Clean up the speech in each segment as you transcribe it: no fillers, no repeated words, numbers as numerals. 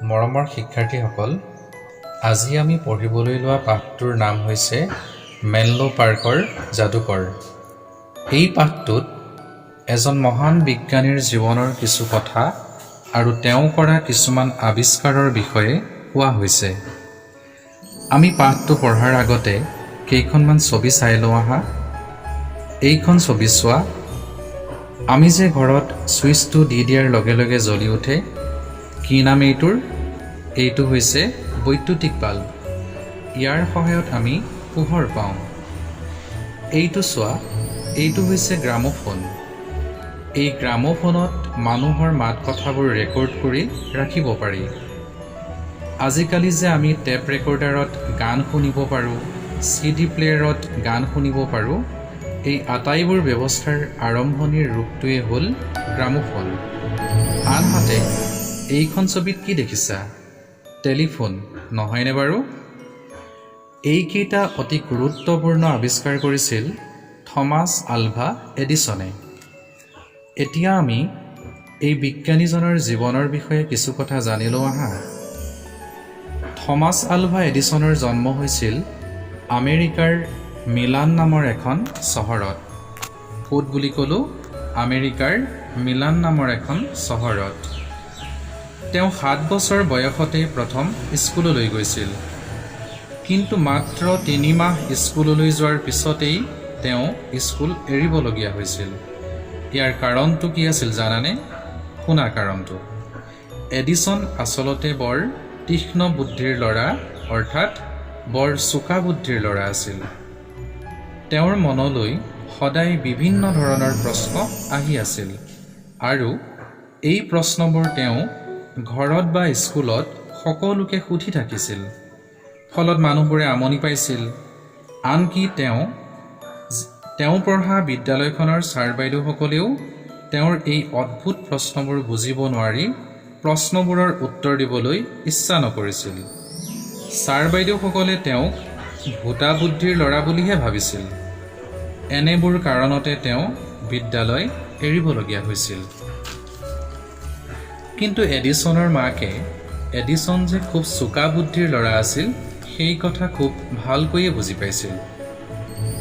মৰমৰ শিক্ষাৰ্থীসকল, আজি আমি পঢ়িবলৈ লোৱা পাঠটোৰ নাম হৈছে মেনলো পাৰ্কৰ যাদুকৰ। এই পাঠটোত এজন মহান বিজ্ঞানীৰ জীৱনৰ কিছু কথা আৰু তেওঁ কৰা কিছুমান আৱিষ্কাৰৰ বিষয়ে কোৱা হৈছে। আমি পাঠটো পঢ়াৰ আগতে কেইখনমান ছবি চাই লওঁ আহা। এইখন ছবি চোৱা। আমি যে ঘৰত ছুইচটো দি দিয়াৰ লগে লগে জ্বলি উঠে, কি নাম এইটোৰ? এইটো হৈছে বৈদ্যুতিক বাল্ব। ইয়াৰ সহায়ত আমি পোহৰ পাওঁ। এইটো চোৱা, এইটো হৈছে গ্ৰামোফোন। এই গ্ৰামোফোনত মানুহৰ মাত কথাবোৰ ৰেকৰ্ড কৰি ৰাখিব পাৰি। আজিকালি যে আমি টেপ ৰেকৰ্ডাৰত গান শুনিব পাৰোঁ, চি ডি প্লেয়াৰত গান শুনিব পাৰোঁ, এই আটাইবোৰ ব্যৱস্থাৰ আৰম্ভণিৰ ৰূপটোৱেই হ'ল গ্ৰামোফোন। আনহাতে এইখন ছবিত কি দেখিছা? টেলিফোন, নহয়নে বাৰু? এইকেইটা অতি গুৰুত্বপূৰ্ণ আৱিষ্কাৰ কৰিছিল থমাছ আলভা এডিছনে। এতিয়া আমি এই বিজ্ঞানীজনৰ জীৱনৰ বিষয়ে কিছু কথা জানি লওঁ আহা। থমাছ আলভা এডিছনৰ জন্ম হৈছিল আমেৰিকাৰ মিলান নামৰ এখন চহৰত। ক'ত বুলি ক'লোঁ? আমেৰিকাৰ মিলান নামৰ এখন চহৰত। তেওঁ 7 বছৰ বয়সতেই প্ৰথম স্কুললৈ গৈছিল। কিন্তু মাত্ৰ 3 মাহ স্কুললৈ যোৱাৰ পিছতেই তেওঁ স্কুল এৰিবলগীয়া হৈছিল। ইয়াৰ কাৰণটো কি আছিল জানানে? শুনা কাৰণটো। এডিছন আচলতে বৰ তীক্ষ্ণ বুদ্ধিৰ ল'ৰা, অৰ্থাৎ বৰ চোকা বুদ্ধিৰ ল'ৰা আছিল। তেওঁৰ মনলৈ সদায় বিভিন্ন ধৰণৰ প্ৰশ্ন আহি আছিল আৰু এই প্ৰশ্নবোৰ তেওঁ ঘৰত বা স্কুলত সকলোকে সুধি থাকিছিল। ফলত মানুহবোৰে আমনি পাইছিল। আনকি তেওঁ পঢ়া বিদ্যালয়খনৰ ছাৰ বাইদেউসকলেও তেওঁৰ এই অদ্ভুত প্ৰশ্নবোৰ বুজিব নোৱাৰি প্ৰশ্নবোৰৰ উত্তৰ দিবলৈ ইচ্ছা নকৰিছিল। ছাৰ বাইদেউসকলে তেওঁক ভোটা বুদ্ধিৰ ল'ৰা বুলিহে ভাবিছিল। এনেবোৰ কাৰণতে তেওঁ বিদ্যালয় এৰিবলগীয়া হৈছিল। কিন্তু এডিছনৰ মাকে এডিছন যে খুব চোকা বুদ্ধিৰ ল'ৰা আছিল, সেই কথা খুব ভালকৈয়ে বুজি পাইছিল।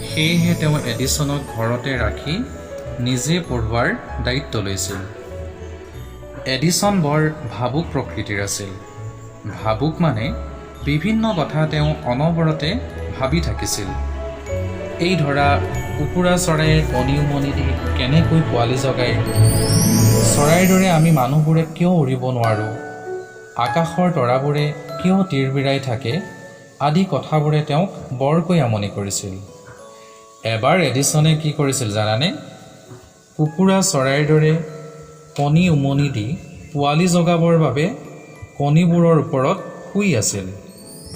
সেয়েহে তেওঁ এডিছনক ঘৰতে ৰাখি নিজে পঢ়োৱাৰ দায়িত্ব লৈছিল। এডিছন বৰ ভাবুক প্ৰকৃতিৰ আছিল। ভাবুক মানে বিভিন্ন কথা তেওঁ অনবৰতে ভাবি থাকিছিল। এই ধৰা, কুকুৰা চৰাইয়ে কণী উমনি দি কেনেকৈ পোৱালি জগায়, চৰাইৰ দৰে আমি মানুহবোৰে কিয় উৰিব নোৱাৰোঁ, আকাশৰ তৰাবোৰে কিয় তিৰবিৰাই থাকে আদি কথাবোৰে তেওঁক বৰকৈ আমনি কৰিছিল। এবাৰ এডিছনে কি কৰিছিল জানানে? কুকুৰা চৰাইৰ দৰে কণী উমনি দি পোৱালি জগাবৰ বাবে কণীবোৰৰ ওপৰত শুই আছিল।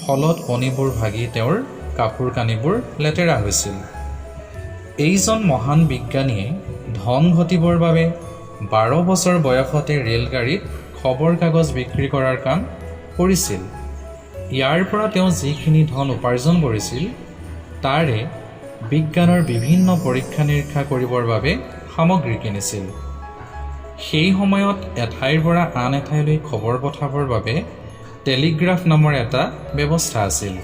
ফলত কণীবোৰ ভাগি তেওঁৰ কাপোৰ কানিবোৰ লেতেৰা হৈছিল। এইজন মহান বিজ্ঞানীয়ে ধন ঘটিবৰ বাবে 12 বছৰ বয়সতে ৰেলগাড়ীত খবৰ কাগজ বিক্ৰী কৰাৰ কাম কৰিছিল। ইয়াৰ পৰা তেওঁ যিখিনি ধন উপাৰ্জন কৰিছিল, তাৰে বিজ্ঞানৰ বিভিন্ন পৰীক্ষা নিৰীক্ষা কৰিবৰ বাবে সামগ্ৰী কিনিছিল। সেই সময়ত এঠাইৰ পৰা আন এঠাইলৈ খবৰ পঠাবৰ বাবে টেলিগ্ৰাফ নামৰ এটা ব্যৱস্থা আছিল।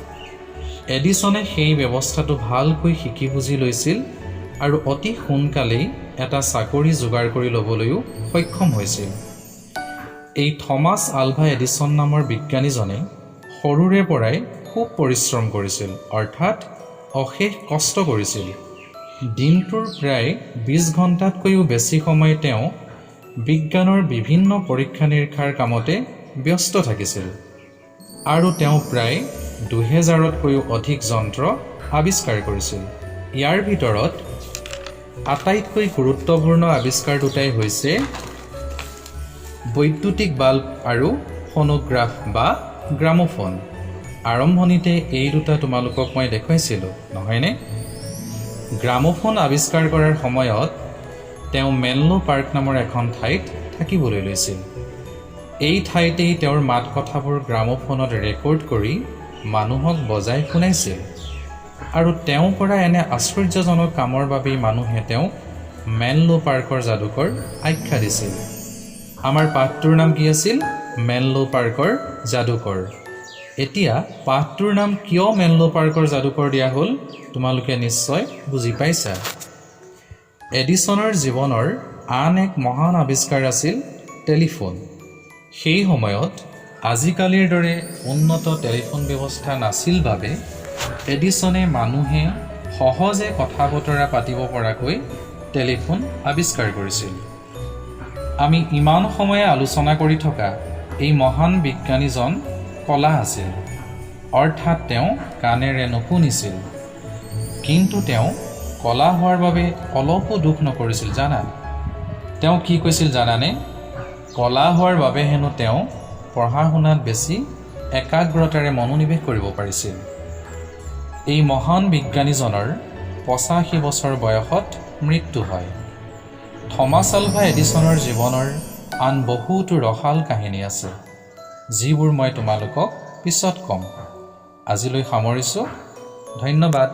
এডিছনে সেই ব্যৱস্থাটো ভালকৈ শিকি বুজি লৈছিল আৰু অতি সোনকালেই এটা চাকৰি যোগাৰ কৰি ল'বলৈও সক্ষম হৈছিল। এই থমাছ আলভা এডিছন নামৰ বিজ্ঞানীজনে সৰুৰে পৰাই খুব পৰিশ্ৰম কৰিছিল, অৰ্থাৎ অশেষ কষ্ট কৰিছিল। দিনটোৰ প্ৰায় 20 ঘণ্টাতকৈও বেছি সময় তেওঁ বিজ্ঞানৰ বিভিন্ন পৰীক্ষা নিৰীক্ষাৰ কামতে ব্যস্ত থাকিছিল আৰু তেওঁ প্ৰায় 2000তকৈও অধিক যন্ত্ৰ আৱিষ্কাৰ কৰিছিল। ইয়াৰ ভিতৰত আটাইতকৈ গুৰুত্বপূৰ্ণ আৱিষ্কাৰ দুটাই হৈছে বৈদ্যুতিক বাল্ব আৰু ফনোগ্ৰাফ বা গ্ৰামোফোন। আৰম্ভণিতে এই দুটা তোমালোকক মই দেখুৱাইছিলোঁ, নহয়নে? গ্ৰামোফোন আৱিষ্কাৰ কৰাৰ সময়ত তেওঁ মেনলো পাৰ্ক নামৰ এখন ঠাইত থাকিবলৈ লৈছিল। এই ঠাইতেই তেওঁৰ মাত কথাবোৰ গ্ৰামোফোনত ৰেকৰ্ড কৰি মানুহক বজাই শুনাইছিল আৰু তেওঁ কৰা এনে আশ্চৰ্যজনক কামৰ বাবেই মানুহে তেওঁক মেনলো পাৰ্কৰ যাদুকৰ আখ্যা দিছিল। আমাৰ পাঠটোৰ নাম কি আছিল? মেনলো পাৰ্কৰ যাদুকৰ। এতিয়া পাঠটোৰ নাম কিয় মেনলো পাৰ্কৰ যাদুকৰ দিয়া হ'ল, তোমালোকে নিশ্চয় বুজি পাইছা। এডিছনৰ জীৱনৰ আন এক মহান আৱিষ্কাৰ আছিল টেলিফোন। সেই সময়ত আজিকালিৰ দৰে উন্নত টেলিফোন ব্যৱস্থা নাছিল বাবে এডিছনে মানুহে সহজে কথা বতৰা পাতিব পৰাকৈ টেলিফোন আৱিষ্কাৰ কৰিছিল। আমি ইমান সময়ে আলোচনা কৰি থকা এই মহান বিজ্ঞানীজন কলা আছিল, অৰ্থাৎ তেওঁ কাণেৰে নুশুনিছিল। কিন্তু তেওঁ কলা হোৱাৰ বাবে অলপো দুখ নকৰিছিল। জানা, তেওঁ কি কৈছিল জানানে? কলা হোৱাৰ বাবে হেনো তেওঁ পঢ়া শুনাত বেছি একাগ্ৰতাৰে মনোনিৱেশ কৰিব পাৰিছিল। এই মহান বিজ্ঞানীজনৰ 85 বছৰ বয়সত মৃত্যু হয়। থমাছ আলভা এডিছনৰ জীৱনৰ আন বহুতো ৰসাল কাহিনী আছে, যিবোৰ মই তোমালোকক পিছত ক'ম। আজিলৈ সামৰিছোঁ। ধন্যবাদ।